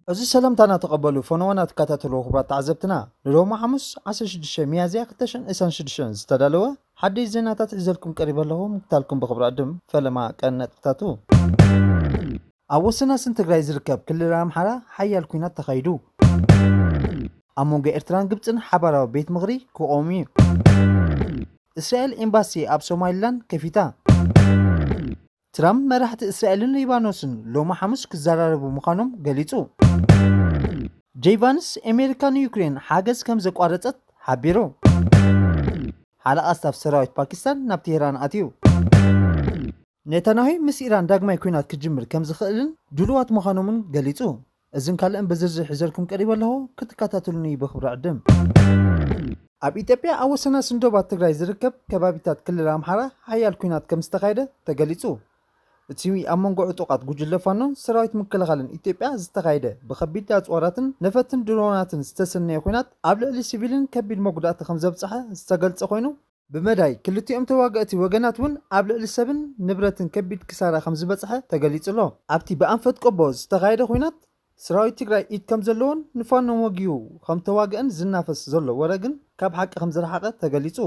እዚ ሰላምታና ተቐበሉ፣ ፈነወና ትከታተሉ ክቡራት ተዓዘብትና። ንሎሚ ሓሙስ ዓሰርተ ሽዱሽተ ሚያዝያ ክልተ ሽሕን ዕስራን ሽዱሽተን ዝተዳለወ ሓደሽ ዜናታት ሒዘልኩም ቀሪበ ኣለኹ። ምክታልኩም ብኽብሪ ዕድም። ፈለማ ቀን ነጥብታቱ። ኣብ ወሰናስን ትግራይ ዝርከብ ክልል ኣምሓራ ሓያል ኲናት ተኻይዱ። ኣብ መንጎ ኤርትራን ግብጽን ሓባራዊ ቤት ምኽሪ ክቖም እዩ። እስራኤል ኤምባሲ ኣብ ሶማሊላንድ ከፊታ። ትራምፕ መራሕቲ እስራኤልን ሊባኖስን ሎሚ ሓሙስ ክዘራረቡ ምዃኖም ገሊጹ። ጄይ ቫንስ ኣሜሪካ ንዩክሬን ሓገዝ ከም ዘቋረጸት ሓቢሩ። ሓለቓ ስታፍ ሰራዊት ፓኪስታን ናብ ቴህራን ኣትዩ። ኔታንያሁ ምስ ኢራን ዳግማይ ኲናት ክጅምር ከም ዝኽእልን ድሉዋት ምዃኖምን ገሊጹ። እዝን ካልእን ብዝርዝር ሒዘልኩም ቀሪበ ኣለኹ፣ ክትከታተሉኒ ብኽብሪ ዕድም። ኣብ ኢትዮጵያ ኣብ ወሰናስን ዶባት ትግራይ ዝርከብ ከባቢታት ክልል ኣምሓራ ሓያል ኲናት ከም ዝተኻየደ ተገሊጹ። እቲ ኣብ መንጎ ዕጡቓት ጉጅለ ፋኖን ሰራዊት ምክልኻልን ኢትዮጵያ ዝተኻየደ ብኸቢድ ኣጽዋራትን ነፈትን ድሮናትን ዝተሰነየ ኲናት ኣብ ልዕሊ ሲቪልን ከቢድ መጉዳእቲ ከም ዘብጽሐ ዝተገልጸ ኮይኑ፣ ብመዳይ ክልቲኦም ተዋጋእቲ ወገናት እውን ኣብ ልዕሊ ሰብን ንብረትን ከቢድ ክሳራ ከም ዝበጽሐ ተገሊጹ ኣሎ። ኣብቲ ብኣንፈት ቆቦ ዝተኻየደ ኲናት ሰራዊት ትግራይ ኢድ ከም ዘለዎን ንፋኖ ወጊኡ ከም ተዋግአን ዝናፈስ ዘሎ ወረ ግን ካብ ሓቂ ከም ዝረሓቐ ተገሊጹ።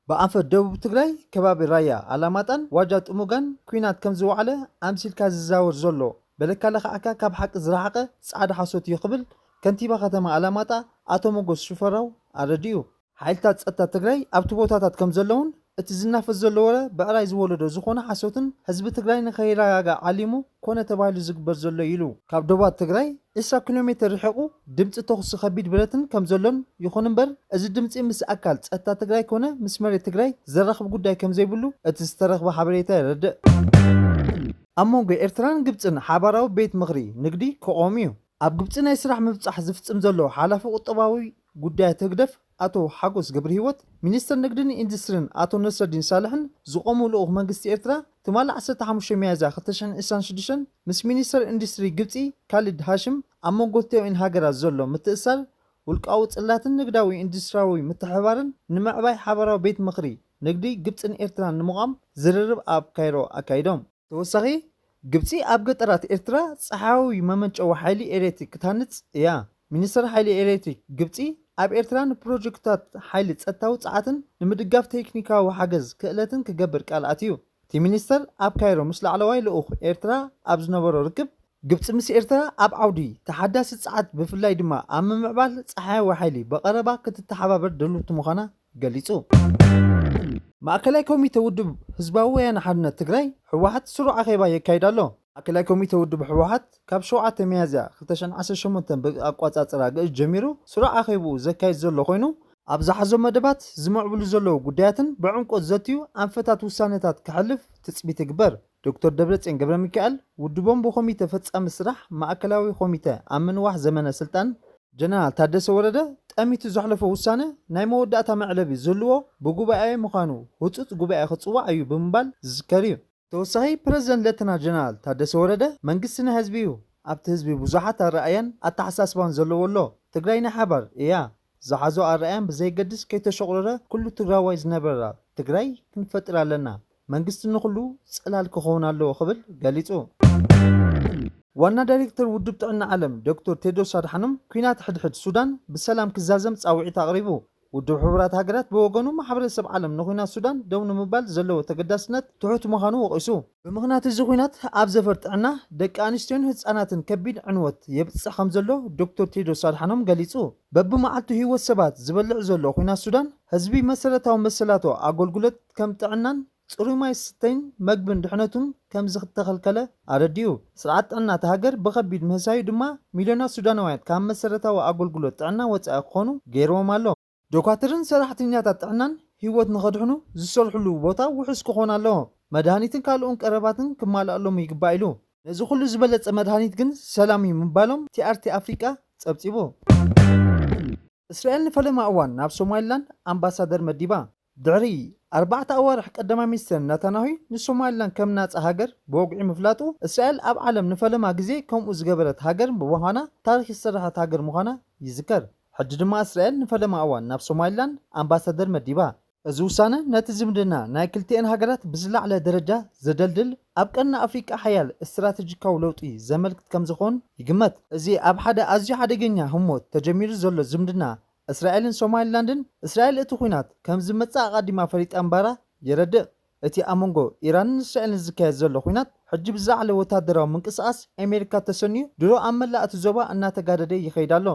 ብኣንፈት ደቡብ ትግራይ ከባቢ ራያ ኣላማጣን ዋጃ ጥሙጋን ኲናት ከም ዝወዓለ ኣምሲልካ ዝዛወር ዘሎ በለካ ለኽዓካ ካብ ሓቂ ዝረሓቐ ጻዕዳ ሓሶት እዩ ክብል ከንቲባ ከተማ ኣላማጣ ኣቶ ሞጎስ ሽፈራው ኣረዲኡ። ሓይልታት ጸጥታ ትግራይ ኣብቲ ቦታታት ከም ዘለውን እቲ ዝናፈስ ዘሎ ወረ ብዕራይ ዝወለዶ ዝኾነ ሓሶትን ህዝቢ ትግራይ ንኸይረጋጋእ ዓሊሙ ኮነ ተባሂሉ ዝግበር ዘሎ ኢሉ። ካብ ዶባት ትግራይ ዕስራ ኪሎ ሜትር ርሒቑ ድምፂ ተኹሲ ከቢድ ብረትን ከም ዘሎን፣ ይኹን እምበር እዚ ድምፂ ምስ ኣካል ጸጥታ ትግራይ ኮነ ምስ መሬት ትግራይ ዘራኽብ ጉዳይ ከም ዘይብሉ እቲ ዝተረኽበ ሓበሬታ የረድእ። ኣብ መንጎ ኤርትራን ግብፅን ሓባራዊ ቤት ምኽሪ ንግዲ ክቖም እዩ። ኣብ ግብፂ ናይ ስራሕ ምብፃሕ ዝፍፅም ዘሎ ሓላፊ ቁጠባዊ ጉዳያት ህግደፍ ኣቶ ሓጎስ ገብረሂወት፣ ሚኒስትር ንግድን ኢንዱስትሪን ኣቶ ነስረዲን ሳልሕን ዝቖሙ ልኡኽ መንግስቲ ኤርትራ ትማሊ ዓሰርተ ሓሙሽተ ሚያዝያ ክልተ ሽሕን ዕስራን ሽዱሽተን ምስ ሚኒስትር ኢንዱስትሪ ግብፂ ካሊድ ሃሽም ኣብ መንጎ ክልቲኦን ሃገራት ዘሎ ምትእስሳር ውልቃዊ ጽላትን ንግዳዊ ኢንዱስትሪያዊ ምትሕብባርን ንምዕባይ ሓባራዊ ቤት ምኽሪ ንግዲ ግብፅን ኤርትራን ንምቋም ዝርርብ ኣብ ካይሮ ኣካይዶም። ተወሳኺ፣ ግብጺ ኣብ ገጠራት ኤርትራ ጸሓያዊ መመንጨዊ ሓይሊ ኤሌክትሪክ ክትሃንጽ እያ። ሚኒስተር ሓይሊ ኤሌክትሪክ ግብጺ ኣብ ኤርትራ ንፕሮጀክትታት ሓይሊ ጸጥታዊ ጸዓትን ንምድጋፍ ቴክኒካዊ ሓገዝ ክእለትን ክገብር ቃል ኣትዩ። እቲ ሚኒስተር ኣብ ካይሮ ምስ ላዕለዋይ ልኡኽ ኤርትራ ኣብ ዝነበሮ ርክብ፣ ግብጺ ምስ ኤርትራ ኣብ ዓውዲ ተሓዳሲ ጸዓት ብፍላይ ድማ ኣብ ምምዕባል ጸሓያዊ ሓይሊ ብቐረባ ክትተሓባበር ድልውቲ ምዃና ገሊጹ። ማእከላይ ኮሚተ ውድብ ህዝባዊ ወያነ ሓርነት ትግራይ፣ ህወሓት፣ ስሩዕ ኣኼባ የካይድ ኣሎ። ማእከላይ ኮሚተ ውድብ ህወሓት ካብ ሸውዓተ ሚያዝያ ክልተ ሽሕን ዓሰርተ ሸሞንተ ብኣቋጻጽራ ግእዝ ጀሚሩ ስሩዕ ኣኼብኡ ዘካይድ ዘሎ ኮይኑ፣ ኣብ ዝሓዞ መደባት ዝምዕብሉ ዘለዉ ጉዳያትን ብዕምቆት ዘትዩ ኣንፈታት ውሳነታት ከሕልፍ ትጽቢት ይግበር። ዶክተር ደብረጽዮን ገብረሚካኤል ውድቦም ብኮሚተ ፈጻሚ ስራሕ ማእከላዊ ኮሚተ ኣብ ምንዋሕ ዘመነ ስልጣን ጀነራል ታደሰ ወረደ ጠሚቱ ዘሕለፎ ውሳነ ናይ መወዳእታ መዕለቢ ዝህልዎ ብጉባኤ ምዃኑ ህጹጽ ጉባኤ ክጽዋዕ እዩ ብምባል ዝዝከር እዩ። ተወሳኺ ፕረዚደንት ሌተና ጀነራል ታደሰ ወረደ መንግስቲ ናይ ህዝቢ እዩ፣ ኣብቲ ህዝቢ ብዙሓት ኣረኣእያን ኣተሓሳስባን ዘለዎ ኣሎ። ትግራይ ናይ ሓባር እያ። ዝሓዞ ኣረኣእያን ብዘይገድስ ከይተሸቑረረ ኩሉ ትግራዋይ ዝነብረላ ትግራይ ክንፈጥር ኣለና። መንግስቲ ንኹሉ ጽላል ክኸውን ኣለዎ ክብል ገሊጹ። ዋና ዳይሬክተር ውድብ ጥዕና ዓለም ዶክተር ቴድሮስ ኣድሓኖም ኲናት ሕድሕድ ሱዳን ብሰላም ክዛዘም ጻውዒት ኣቕሪቡ። ውድብ ሕቡራት ሃገራት ብወገኑ ማሕበረሰብ ዓለም ንኹናት ሱዳን ደው ንምባል ዘለዎ ተገዳስነት ትሑት ምዃኑ ወቒሱ። ብምኽንያት እዚ ኹናት ኣብ ዘፈር ጥዕና ደቂ ኣንስትዮን ህፃናትን ከቢድ ዕንወት የብፅሕ ከም ዘሎ ዶክተር ቴድሮስ ኣድሓኖም ገሊፁ። በብመዓልቱ ህይወት ሰባት ዝበልዕ ዘሎ ኹናት ሱዳን ህዝቢ መሰረታዊ መሰላቱ ኣገልግሎት ከም ጥዕናን ፅሩይ ማይ ስተይን መግብን ድሕነቱን ከም ዝተኸልከለ ኣረዲኡ። ስርዓት ጥዕና እታ ሃገር ብኸቢድ ምህሳዩ ድማ ሚልዮናት ሱዳናውያን ካብ መሰረታዊ ኣገልግሎት ጥዕና ወፃኢ ክኾኑ ገይርዎም ኣሎ። ዶኳትርን ሰራሕተኛታት ጥዕናን ህይወት ንኸድሕኑ ዝሰርሕሉ ቦታ ውሑስ ክኾን ኣለዎ። መድሃኒትን ካልኦን ቀረባትን ክማልኣሎም ይግባእ ኢሉ። ነዚ ኩሉ ዝበለጸ መድሃኒት ግን ሰላም እዩ ምባሎም ቲኣርቲ ኣፍሪቃ ጸብጺቡ። እስራኤል ንፈለማ እዋን ናብ ሶማሊላንድ ኣምባሳደር መዲባ። ድሕሪ ኣርባዕተ ኣዋርሕ ቀዳማይ ሚኒስትር ናታንያሁ ንሶማሊላንድ ከም ናጻ ሃገር ብወግዒ ምፍላጡ፣ እስራኤል ኣብ ዓለም ንፈለማ ግዜ ከምኡ ዝገበረት ሃገር ብምዃና ታሪኽ ዝሰረሐት ሃገር ምዃና ይዝከር። ሕጂ ድማ እስራኤል ንፈለማ እዋን ናብ ሶማሊላንድ ኣምባሳደር መዲባ። እዚ ውሳነ ነቲ ዝምድና ናይ ክልቲኤን ሃገራት ብዝለዓለ ደረጃ ዘደልድል፣ ኣብ ቀርኒ ኣፍሪቃ ሓያል ስትራተጂካዊ ለውጢ ዘመልክት ከም ዝኾን ይግመት። እዚ ኣብ ሓደ ኣዝዩ ሓደገኛ ህሞት ተጀሚሩ ዘሎ ዝምድና እስራኤልን ሶማሊላንድን፣ እስራኤል እቲ ኲናት ከም ዝመጽእ ኣቐዲማ ፈሊጣ እምባራ የረድእ። እቲ ኣብ መንጎ ኢራንን እስራኤልን ዝካየድ ዘሎ ኲናት፣ ሕጂ ብዝለዓለ ወታደራዊ ምንቅስቓስ ኣሜሪካ ተሰንዩ፣ ድሮ ኣብ መላእ እቲ ዞባ እናተጋደደ ይኸይድ ኣሎ።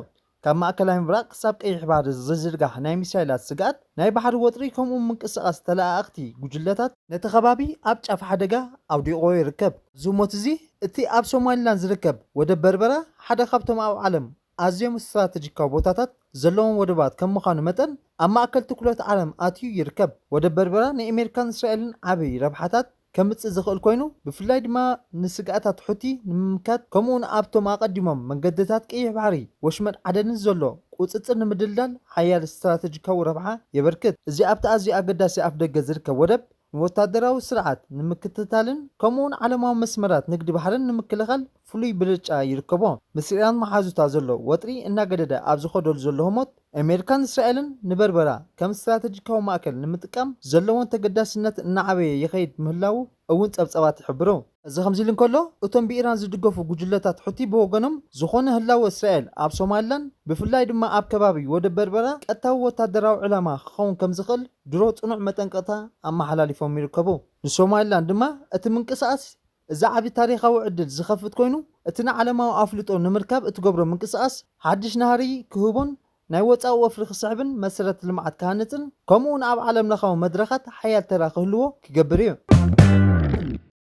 ካብ ማእከላይ ምብራቕ ክሳብ ቀይሕ ባሕሪ ዝዝርጋሕ ናይ ሚሳይላት ስግኣት፣ ናይ ባሕሪ ወጥሪ፣ ከምኡ ምንቅስቓስ ተለኣኣኽቲ ጉጅለታት ነቲ ከባቢ ኣብ ጫፍ ሓደጋ ኣውዲቕዎ ይርከብ። እዚ ህሞት እዚ፣ እቲ ኣብ ሶማሊላንድ ዝርከብ ወደብ በርበራ፣ ሓደ ካብቶም ኣብ ዓለም ኣዝዮም ስትራተጂካዊ ቦታታት ዘለዎም ወደባት ከም ምዃኑ መጠን፣ ኣብ ማእከል ትኩረት ዓለም ኣትዩ ይርከብ። ወደብ በርበራ ንኣሜሪካን እስራኤልን ዓቢ ረብሓታት ከምጽእ ዝኽእል ኮይኑ፣ ብፍላይ ድማ ንስግኣታት ሑቲ ንምምካት፣ ከምኡውን ኣብቶም ኣቐዲሞም መንገድታት ቀይሕ ባሕሪ፣ ወሽመጥ ዓደንን ዘሎ ቁጽጽር ንምድልዳል ሓያል ስትራተጂካዊ ረብሓ የበርክት። እዚ ኣብቲ ኣዝዩ ኣገዳሲ ኣፍደገ ዝርከብ ወደብ፣ ንወታደራዊ ስርዓት ንምክትታልን ከምኡውን ዓለማዊ መስመራት ንግዲ ባሕርን ንምክልኻል ፍሉይ ብልጫ ይርከቦ። ምስ ኢራን መሓዙታ ዘሎ ወጥሪ እናገደደ ኣብ ዝኸደሉ ዘሎ ህሞት፣ ኣሜሪካን እስራኤልን ንበርበራ ከም ስትራተጂካዊ ማእከል ንምጥቃም ዘለወን ተገዳስነት እናዓበየ ይኸይድ ምህላዉ እውን ጸብጻባት ይሕብሩ። እዚ ከምዚ ኢሉ እንከሎ፣ እቶም ብኢራን ዝድገፉ ጉጅለታት ሑቲ ብወገኖም፣ ዝኾነ ህላወ እስራኤል ኣብ ሶማሊላንድ፣ ብፍላይ ድማ ኣብ ከባቢ ወደብ በርበራ፣ ቀጥታዊ ወታደራዊ ዕላማ ክኸውን ከም ዝኽእል ድሮ ጽኑዕ መጠንቀቕታ ኣመሓላሊፎም ይርከቡ። ንሶማሊላንድ ድማ እቲ ምንቅስቓስ እዚ ዓቢ ታሪኻዊ ዕድል ዝኸፍት ኮይኑ፣ እቲ ንዓለማዊ ኣፍልጦ ንምርካብ እትገብሮ ምንቅስቓስ ሓድሽ ናህሪ ክህቦን ናይ ወጻኢ ወፍሪ ክስሕብን መሰረት ልምዓት ክሃንጽን፣ ከምኡውን ኣብ ዓለም ለኻዊ መድረኻት ሓያል ተራ ክህልዎ ክገብር እዩ።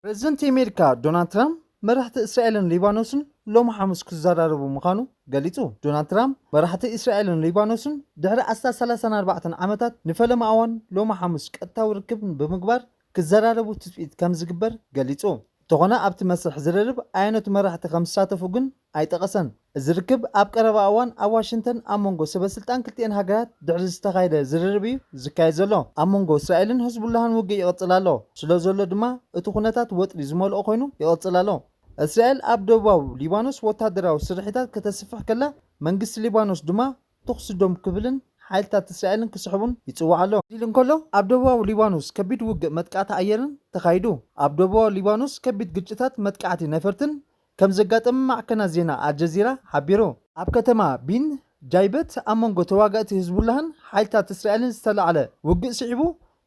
ፕሬዚደንት ኣሜሪካ ዶናልድ ትራምፕ መራሕቲ እስራኤልን ሊባኖስን ሎሚ ሓሙስ ክዘራረቡ ምዃኑ ገሊጹ። ዶናልድ ትራምፕ መራሕቲ እስራኤልን ሊባኖስን ድሕሪ ኣስታት ሰላሳን ኣርባዕተን ዓመታት ንፈለማ እዋን ሎሚ ሓሙስ ቀጥታዊ ርክብ ብምግባር ክዘራረቡ ትጽቢት ከም ዝግበር ገሊጹ። እንተኾነ ኣብቲ መስርሕ ዝርርብ ኣየኖት መራሕቲ ከም ዝሳተፉ ግን ኣይጠቐሰን። እዚ ርክብ ኣብ ቀረባ እዋን ኣብ ዋሽንግተን ኣብ መንጎ ሰበ ስልጣን ክልቲኤን ሃገራት ድሕሪ ዝተኻየደ ዝርርብ እዩ ዝካየድ ዘሎ። ኣብ መንጎ እስራኤልን ህዝቡላህን ውግእ ይቕጽል ኣሎ። ስለ ዘሎ ድማ እቲ ኩነታት ወጥሪ ዝመልኦ ኮይኑ ይቕጽል ኣሎ። እስራኤል ኣብ ደቡባዊ ሊባኖስ ወታደራዊ ስርሒታት ከተስፍሕ ከላ፣ መንግስቲ ሊባኖስ ድማ ተኹሲ ደው ክብልን ሓይልታት እስራኤልን ክስሕቡን ይጽውዕ ኣሎ። ኢሉ እንከሎ፣ ኣብ ደቡባዊ ሊባኖስ ከቢድ ውግእ መጥቃዕቲ ኣየርን ተኻይዱ። ኣብ ደቡባዊ ሊባኖስ ከቢድ ግጭታት መጥቃዕቲ ነፈርትን ከም ዘጋጠመ ማዕከናት ዜና ኣልጀዚራ ሓቢሩ። ኣብ ከተማ ቢን ጃይበት ኣብ መንጎ ተዋጋእቲ ህዝቡላህን ሓይልታት እስራኤልን ዝተላዕለ ውግእ ስዒቡ፣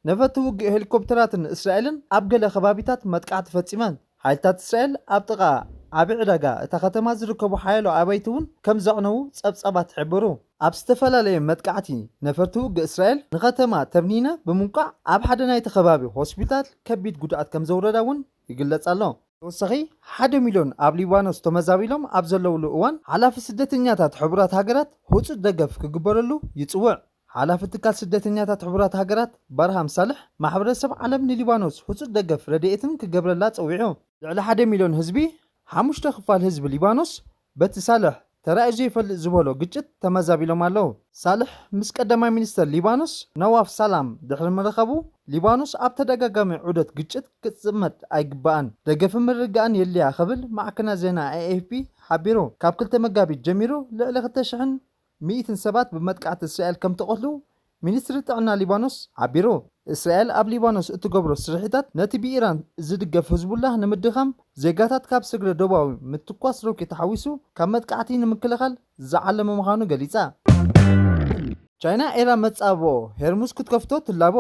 ነፈርቲ ውግእ ሄሊኮፕተራትን እስራኤልን ኣብ ገለ ከባቢታት መጥቃዕቲ ፈጺመን። ሓይልታት እስራኤል ኣብ ጥቓ ዓቢ ዕዳጋ እታ ከተማ ዝርከቡ ሓያሎ ኣባይቲ እውን ከም ዘዕነዉ ጸብጻባት ይሕብሩ። ኣብ ዝተፈላለየ መጥቃዕቲ ነፈርቲ ውግእ እስራኤል ንከተማ ተብኒነ ብምንቋዕ ኣብ ሓደ ናይቲ ከባቢ ሆስፒታል ከቢድ ጉድኣት ከም ዘውረዳ እውን ይግለጽ ኣሎ። ተወሳኺ ሓደ ሚልዮን ኣብ ሊባኖስ ተመዛቢሎም ኣብ ዘለውሉ እዋን፣ ሓላፊ ስደተኛታት ሕቡራት ሃገራት ህጹጽ ደገፍ ክግበረሉ ይጽውዕ። ሓላፊ ትካል ስደተኛታት ሕቡራት ሃገራት ባርሃም ሳልሕ፣ ማሕበረሰብ ዓለም ንሊባኖስ ህጹጽ ደገፍ ረድኤትን ክገብረላ ጸዊዑ። ልዕሊ ሓደ ሚልዮን ህዝቢ፣ ሓሙሽተ ክፋል ህዝቢ ሊባኖስ፣ በቲ ሳልሕ ተራእዩ ዘይፈልጥ ዝበሎ ግጭት ተመዛቢሎም ኣለዉ። ሳልሕ ምስ ቀዳማይ ሚኒስተር ሊባኖስ ነዋፍ ሳላም ድሕሪ ምርኻቡ፣ ሊባኖስ ኣብ ተደጋጋሚ ዑደት ግጭት ክትጽመድ ኣይግባኣን፣ ደገፍን ምርግጋእን የድልያ ክብል ማዕከናት ዜና ኤ ኤፍ ፒ ሓቢሩ። ካብ ክልተ መጋቢት ጀሚሩ ልዕሊ ክልተ ሽሕን ሚእትን ሰባት ብመጥቃዕቲ እስራኤል ከም ተቐትሉ ሚኒስትሪ ጥዕና ሊባኖስ ሓቢሩ። እስራኤል ኣብ ሊባኖስ እትገብሮ ስርሒታት ነቲ ብኢራን ዝድገፍ ህዝቡላህ ንምድኻም፣ ዜጋታት ካብ ስግረ ዶባዊ ምትኳስ ሮኬት ሓዊሱ ካብ መጥቃዕቲ ንምክልኻል ዝዓለመ ምዃኑ ገሊጻ። ቻይና ኢራን መጻብቦ ሄርሙዝ ክትከፍቶ ትላቦ።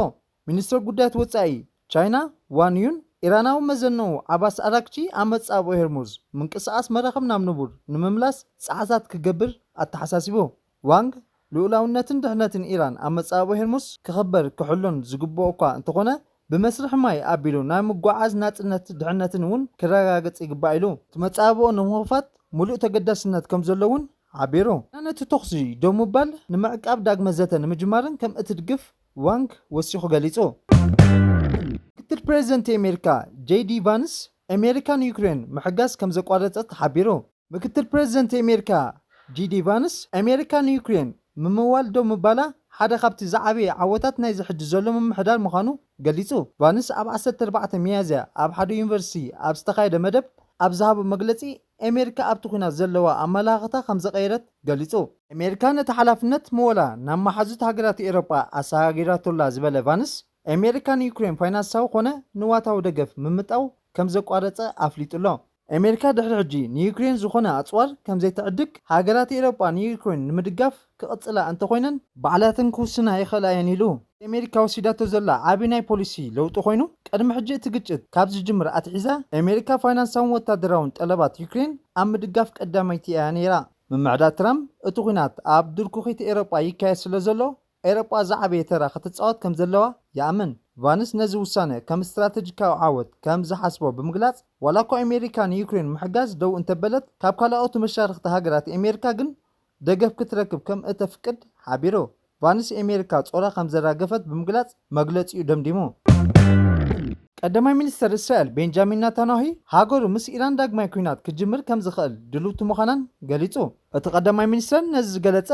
ሚኒስትር ጉዳያት ወጻኢ ቻይና ዋን ዩን፣ ኢራናዊ መዘንኡ ዓባስ ኣራግቺ ኣብ መጻብቦ ሄርሙዝ ምንቅስቓስ መራኽብ ናብ ንቡር ንምምላስ ጻዕርታት ክገብር ኣተሓሳሲቡ። ዋንግ፣ ልኡላውነትን ድሕነትን ኢራን ኣብ መጻብቦ ሄርሙዝ ክኽበር ክሕሎን ዝግብኦ እኳ እንተኾነ፣ ብመስርሕ ማይ ኣቢሉ ናይ ምጓዓዝ ናጽነት ድሕነትን እውን ክረጋገጽ ይግባእ ኢሉ። እቲ መጻብቦ ንምኽፋት ምሉእ ተገዳስነት ከም ዘሎ እውን ሓቢሩ። ነቲ ተኹሲ ደው ምባል ንምዕቃብ ዳግመ ዘተ ንምጅማርን ከም እትድግፍ ዋንግ ወሲኹ ገሊጹ። ምክትል ፕሬዚደንት ኣሜሪካ ጄ ዲ ቫንስ፣ ኣሜሪካ ንዩክሬን ምሕጋዝ ከም ዘቋረጸት ሓቢሩ። ምክትል ፕሬዚደንት ኣሜሪካ ጄ ዲ ቫንስ፣ ኣሜሪካ ንዩክሬን ምምዋል ደው ምባላ ሓደ ካብቲ ዝዓበየ ዓወታት ናይዚ ሕጂ ዘሎ ምምሕዳር ምዃኑ ገሊጹ። ቫንስ ኣብ ዓሰርተ ኣርባዕተ ሚያዝያ ኣብ ሓደ ዩኒቨርሲቲ ኣብ ዝተኻየደ መደብ ኣብ ዝሃቦ መግለጺ፣ ኣሜሪካ ኣብቲ ኲናት ዘለዋ ኣመላኽታ ከም ዘቐየረት ገሊጹ። ኣሜሪካ ነቲ ሓላፍነት ምወላ ናብ መሓዙት ሃገራት ኤውሮጳ ኣሰጋጊራቶላ ዝበለ ቫንስ፣ ኣሜሪካ ንዩክሬን ፋይናንሳዊ ኮነ ንዋታዊ ደገፍ ምምጣው ከም ዘቋረጸ ኣፍሊጡ ኣሎ። ኣሜሪካ ድሕሪ ሕጂ ንዩክሬን ዝኾነ ኣጽዋር ከም ዘይትዕድግ፣ ሃገራት ኤውሮጳ ንዩክሬን ንምድጋፍ ክቕጽላ እንተኾይነን ባዕላተን ክውስና ይኽእላ እየን ኢሉ። ኣሜሪካ ወሲዳቶ ዘላ ዓቢ ናይ ፖሊሲ ለውጢ ኮይኑ፣ ቅድሚ ሕጂ እቲ ግጭት ካብ ዝጅምር ኣትሒዛ ኣሜሪካ ፋይናንሳውን ወታደራውን ጠለባት ዩክሬን ኣብ ምድጋፍ ቀዳመይቲ እያ ነይራ። ምምዕዳል ትራምፕ እቲ ኲናት ኣብ ድርኩኺት ኤውሮጳ ይካየድ ስለ ዘሎ፣ ኤውሮጳ ዝዓበየ ተራ ክትጻወት ከም ዘለዋ ይኣምን። ቫንስ ነዚ ውሳነ ከም ስትራተጂካዊ ዓወት ከም ዝሓስቦ ብምግላጽ፣ ዋላ እኳ ኣሜሪካ ንዩክሬን ምሕጋዝ ደው እንተበለት፣ ካብ ካልኦት መሻርኽቲ ሃገራት ኣሜሪካ ግን ደገፍ ክትረክብ ከም እተፍቅድ ሓቢሩ። ቫንስ ኣሜሪካ ጾራ ከም ዘራገፈት ብምግላጽ መግለጺኡ ደምዲሙ። ቀዳማይ ሚኒስተር እስራኤል ቤንጃሚን ናታንያሁ ሃገሩ ምስ ኢራን ዳግማይ ኲናት ክጅምር ከም ዝኽእል ድልውቲ ምዃናን ገሊጹ። እቲ ቀዳማይ ሚኒስተር ነዚ ዝገለጸ፣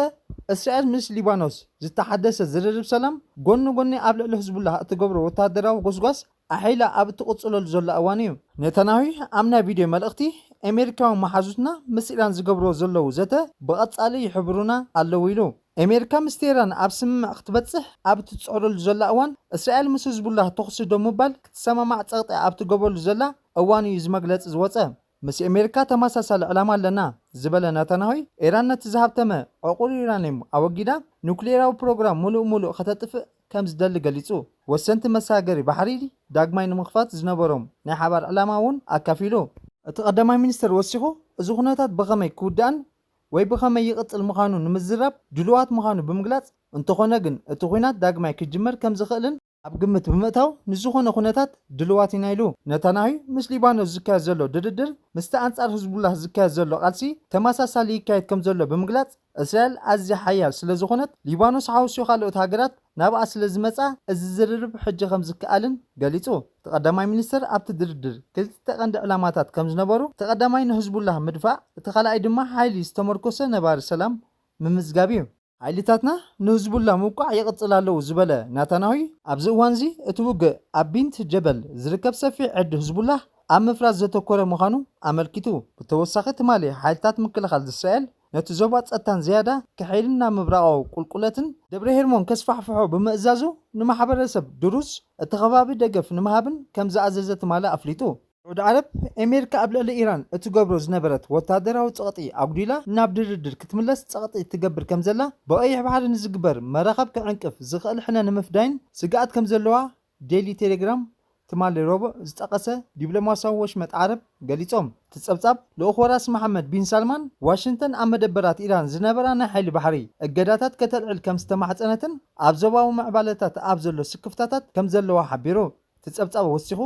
እስራኤል ምስ ሊባኖስ ዝተሓደሰ ዝርርብ ሰላም ጎኒ ጎኒ ኣብ ልዕሊ ህዝቡላህ እትገብሮ ወታደራዊ ጎስጓስ ኣሒላ ኣብ እትቕጽለሉ ዘላ እዋን እዩ። ኔታንያሁ ኣብ ናይ ቪድዮ መልእኽቲ፣ ኣሜሪካውያን መሓዙትና ምስ ኢራን ዝገብርዎ ዘለዉ ዘተ ብቐጻሊ ይሕብሩና ኣለዉ ኢሉ። ኣሜሪካ ምስ ቴህራን ኣብ ስምምዕ ክትበጽሕ ኣብ እትጽዕረሉ ዘላ እዋን፣ እስራኤል ምስ ህዝቡላህ ተኹሲ ደው ምባል ክትሰማማዕ ጸቕጢ ኣብ ትገብረሉ ዘላ እዋን እዩ እዚ መግለጺ ዝወጸ። ምስ ኣሜሪካ ተመሳሳሊ ዕላማ ኣለና ዝበለ ናታንያሁ፣ ኢራን ነቲ ዝሃብተመ ዕቑር ዩራንየም ኣወጊዳ ኑክሌራዊ ፕሮግራም ምሉእ ምሉእ ከተጥፍእ ከም ዝደሊ ገሊጹ። ወሰንቲ መሳገሪ ባሕሪ ዳግማይ ንምኽፋት ዝነበሮም ናይ ሓባር ዕላማ እውን ኣካፊሉ። እቲ ቀዳማይ ሚኒስተር ወሲኹ፣ እዚ ኩነታት ብኸመይ ክውዳእን ወይ ብኸመይ ይቕጽል ምዃኑ ንምዝራብ ድሉዋት ምዃኑ ብምግላጽ፣ እንተኾነ ግን እቲ ኲናት ዳግማይ ክጅመር ከም ዝኽእልን ኣብ ግምት ብምእታው፣ ንዝኾነ ኩነታት ድሉዋት ኢና ኢሉ። ነታንያሁ ምስ ሊባኖስ ዝካየድ ዘሎ ድርድር ምስቲ ኣንጻር ህዝቡላህ ዝካየድ ዘሎ ቃልሲ ተመሳሳሊ ይካየድ ከም ዘሎ ብምግላጽ፣ እስራኤል ኣዝያ ሓያል ስለ ዝኾነት፣ ሊባኖስ ሓውስዮ ካልኦት ሃገራት ናብኣ ስለ ዝመጻ፣ እዚ ዝርርብ ሕጂ ከም ዝከኣልን ገሊጹ። እቲ ቀዳማይ ሚኒስተር ኣብቲ ድርድር ክልተ ቀንዲ ዕላማታት ከም ዝነበሩ፣ እቲ ቀዳማይ ንህዝቡላህ ምድፋእ፣ እቲ ካልኣይ ድማ ሓይሊ ዝተመርኮሰ ነባሪ ሰላም ምምዝጋብ እዩ። ሓይልታትና ንህዝቡላህ ምውቃዕ ይቕጽል ኣለዉ ዝበለ ናታንያሁ፣ ኣብዚ እዋንዚ እቲ ውግእ ኣብ ቢንት ጀበል ዝርከብ ሰፊሕ ዕዲ ህዝቡላህ ኣብ ምፍራስ ዘተኮረ ምዃኑ ኣመልኪቱ። ብተወሳኺ ትማሊ ሓይልታት ምክልኻል እስራኤል ነቲ ዞባ ጸጥታን ዝያዳ ክሕይልን ናብ ምብራቓዊ ቁልቁለትን ደብረ ሄርሞን ከስፋሕፍሖ ብምእዛዙ፣ ንማሕበረሰብ ድሩዝ እቲ ከባቢ ደገፍ ንምሃብን ከም ዝኣዘዘ ትማሊ ኣፍሊጡ። ስዑዲ ዓረብ፣ ኣሜሪካ ኣብ ልዕሊ ኢራን እትገብሮ ዝነበረት ወታደራዊ ጸቕጢ ኣጉዲላ ናብ ድርድር ክትምለስ ጸቕጢ ትገብር ከም ዘላ ብቐይሕ ባሕሪ ንዝግበር መራኸብ ክዕንቅፍ ዝኽእል ሕነ ንምፍዳይን ስግኣት ከም ዘለዋ ዴይሊ ቴሌግራም ትማሊ ረቡዕ ዝጠቐሰ ዲፕሎማስያዊ ወሽመጥ ዓረብ ገሊጾም። እቲ ጸብጻብ ልኡኽ ወራስ መሓመድ ቢን ሳልማን ዋሽንግተን ኣብ መደበራት ኢራን ዝነበራ ናይ ሓይሊ ባሕሪ እገዳታት ከተልዕል ከም ዝተማሕጸነትን ኣብ ዞባዊ ምዕባለታት ኣብ ዘሎ ስክፍታታት ከም ዘለዋ ሓቢሩ። እቲ ጸብጻብ ወሲኹ፣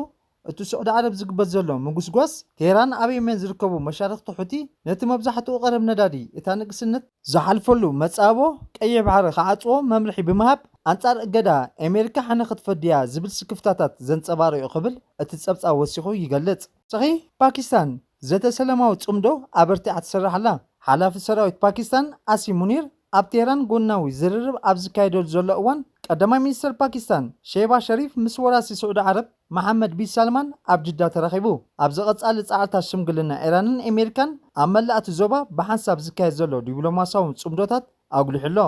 እቲ ስዑዲ ዓረብ ዝግበር ዘሎ ምጉስጓስ ቴህራን ኣብ የመን ዝርከቡ መሻርኽቲ ሑቲ ነቲ መብዛሕትኡ ቀረብ ነዳዲ እታ ንግስነት ዝሓልፈሉ መጻቦ ቀይሕ ባሕሪ ክዓጽዎ መምርሒ ብምሃብ ኣንጻር እገዳ ኣሜሪካ ሕነ ክትፈድያ ዝብል ስክፍታታት ዘንጸባርቕ እዩ ክብል እቲ ጸብጻብ ወሲኹ ይገልጽ። ተወሳኺ ፓኪስታን ዘተ ሰላማዊ ጽምዶ ኣበርቲዓ ትሰርሕ ኣላ። ሓላፊ ሰራዊት ፓኪስታን ኣሲም ሙኒር ኣብ ቴህራን ጎናዊ ዝርርብ ኣብ ዝካየደሉ ዘሎ እዋን፣ ቀዳማይ ሚኒስተር ፓኪስታን ሼባ ሸሪፍ ምስ ወራሲ ስዑዲ ዓረብ መሓመድ ቢን ሳልማን ኣብ ጅዳ ተራኺቡ። ኣብዚ ቀጻሊ ጻዕርታት ሽምግልና ኢራንን ኣሜሪካን ኣብ መላእ እቲ ዞባ ብሓንሳብ ዝካየድ ዘሎ ዲፕሎማስያዊ ጽምዶታት ኣጉሊሑ ኣሎ።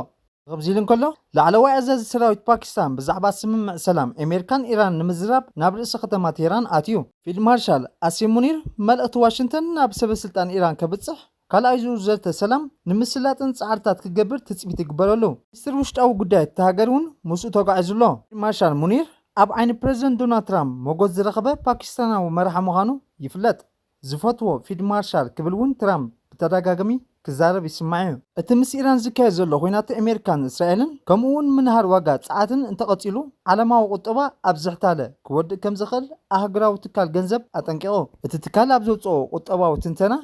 ከምዚ ኢሉ እንከሎ፣ ላዕለዋይ ኣዛዚ ሰራዊት ፓኪስታን ብዛዕባ ስምምዕ ሰላም ኣሜሪካን ኢራን ንምዝራብ ናብ ርእሲ ከተማ ቴህራን ኣትዩ። ፊልድ ማርሻል ኣሲም ሙኒር መልእኽቲ ዋሽንግተን ናብ ሰበ ስልጣን ኢራን ከብጽሕ፣ ካልኣይ ዙር ዘተ ሰላም ንምስላጥን ጻዕርታት ክገብር ትጽቢት ይግበረሉ። ሚኒስትር ውሽጣዊ ጉዳያት እታ ሃገር እውን ምስኡ ተጓዒዙ ኣሎ። ፊልድ ማርሻል ሙኒር ኣብ ዓይኒ ፕረዚደንት ዶናልድ ትራምፕ ሞገስ ዝረኸበ ፓኪስታናዊ መራሒ ምዃኑ ይፍለጥ። ዝፈትዎ ፊልድ ማርሻል ክብል እውን ትራምፕ ብተደጋጋሚ ክዛረብ ይስማዕ እዩ። እቲ ምስ ኢራን ዝካየድ ዘሎ ኲናት ኣሜሪካን እስራኤልን፣ ከምኡ እውን ምንሃር ዋጋ ጸዓትን እንተቐጺሉ፣ ዓለማዊ ቁጠባ ኣብ ዝሕታለ ክወድቕ ከም ዝኽእል ኣህጉራዊ ትካል ገንዘብ ኣጠንቂቑ። እቲ ትካል ኣብ ዘውጽኦ ቁጠባዊ ትንተና፣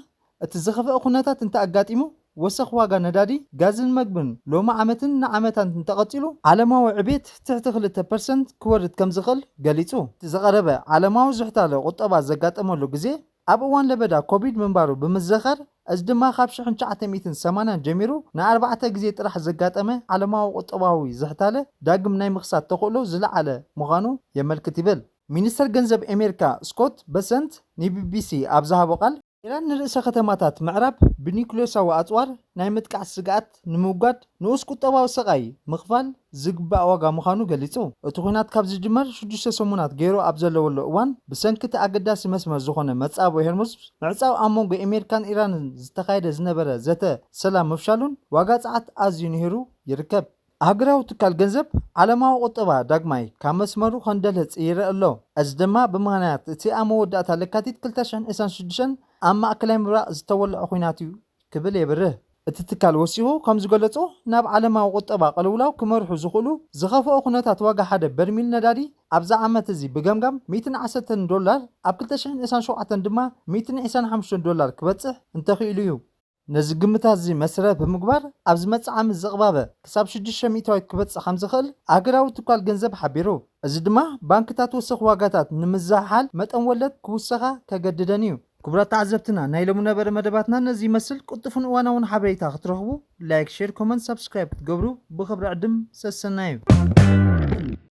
እቲ ዝኸፍአ ኩነታት እንተኣጋጢሙ፣ ወሰኽ ዋጋ ነዳዲ፣ ጋዝን መግብን ሎሚ ዓመትን ንዓመታን እንተቐጺሉ፣ ዓለማዊ ዕቤት ትሕቲ ክልተ ፐርሰንት ክወርድ ከም ዝኽእል ገሊጹ። እቲ ዝቐረበ ዓለማዊ ዝሕታለ ቁጠባ ዘጋጠመሉ ግዜ ኣብ እዋን ለበዳ ኮቪድ ምንባሩ ብምዝኻር፣ እዚ ድማ ካብ ሽሕን ትሽዓተ ሚእትን ሰማንያን ጀሚሩ ንኣርባዕተ ግዜ ጥራሕ ዘጋጠመ ዓለማዊ ቁጠባዊ ዝሕታለ ዳግም ናይ ምኽሳት ተኽእሎ ዝለዓለ ምዃኑ የመልክት ይብል። ሚኒስተር ገንዘብ ኣሜሪካ ስኮት በሰንት ንቢቢሲ ኣብ ዝሃቦ ቃል፣ ኢራን ንርእሰ ከተማታት ምዕራብ ብኒኩሌሳዊ ኣጽዋር ናይ ምጥቃዕ ስግኣት ንምውጋድ ንኡስ ቁጠባዊ ስቓይ ምኽፋል ዝግባእ ዋጋ ምዃኑ ገሊጹ። እቲ ኲናት ካብ ዝጅመር ሽዱሽተ ሰሙናት ገይሩ ኣብ ዘለወሉ እዋን፣ ብሰንኪ እቲ ኣገዳሲ መስመር ዝኾነ መጻብቦ ሄርሙዝ ምዕጻው ኣብ መንጎ ኣሜሪካን ኢራንን ዝተኻየደ ዝነበረ ዘተ ሰላም ምፍሻሉን ዋጋ ጸዓት ኣዝዩ ንሂሩ ይርከብ። ኣህጉራዊ ትካል ገንዘብ ዓለማዊ ቁጠባ ዳግማይ ካብ መስመሩ ከንደልህጽ ይረአ ኣሎ። እዚ ድማ ብምኽንያት እቲ ኣብ መወዳእታ ለካቲት ክልተ ሽሕን ዕስራን ሽዱሽተን ኣብ ማእከላይ ምብራቕ ዝተወልዐ ኲናት እዩ ክብል የብርህ። እቲ ትካል ወሲኹ ከም ዝገለጾ፣ ናብ ዓለማዊ ቁጠባ ቅልውላው ክመርሑ ዝኽእሉ ዝኸፍኦ ኩነታት ዋጋ ሓደ በርሚል ነዳዲ ኣብዚ ዓመት እዚ ብገምጋም ሚእትን ዓሰርተን ዶላር፣ ኣብ ክልተ ሽሕን ዕስራን ሸውዓተን ድማ ሚእትን ዕስራን ሓሙሽተን ዶላር ክበጽሕ እንተኽኢሉ እዩ። ነዚ ግምታት እዚ መሰረት ብምግባር፣ ኣብ ዝመጽእ ዓመት ዝቕባበ ክሳብ ሽዱሽተ ሚእታዊት ክበጽሕ ከም ዝኽእል ኣህጉራዊ ትካል ገንዘብ ሓቢሩ። እዚ ድማ ባንክታት ወሰኽ ዋጋታት ንምዝሕሓል መጠን ወለድ ክውሰኻ ከገድደን እዩ። ክቡራት ተዓዘብትና፣ ናይ ሎሚ ነበረ መደባትና ነዚ ይመስል። ቅልጡፍን እዋናውን ሓበሬታ ክትረኽቡ ላይክ፣ ሼር፣ ኮመንት፣ ሳብስክራይብ ክትገብሩ ብኽብሪ ዕድም ሰሰና እዩ።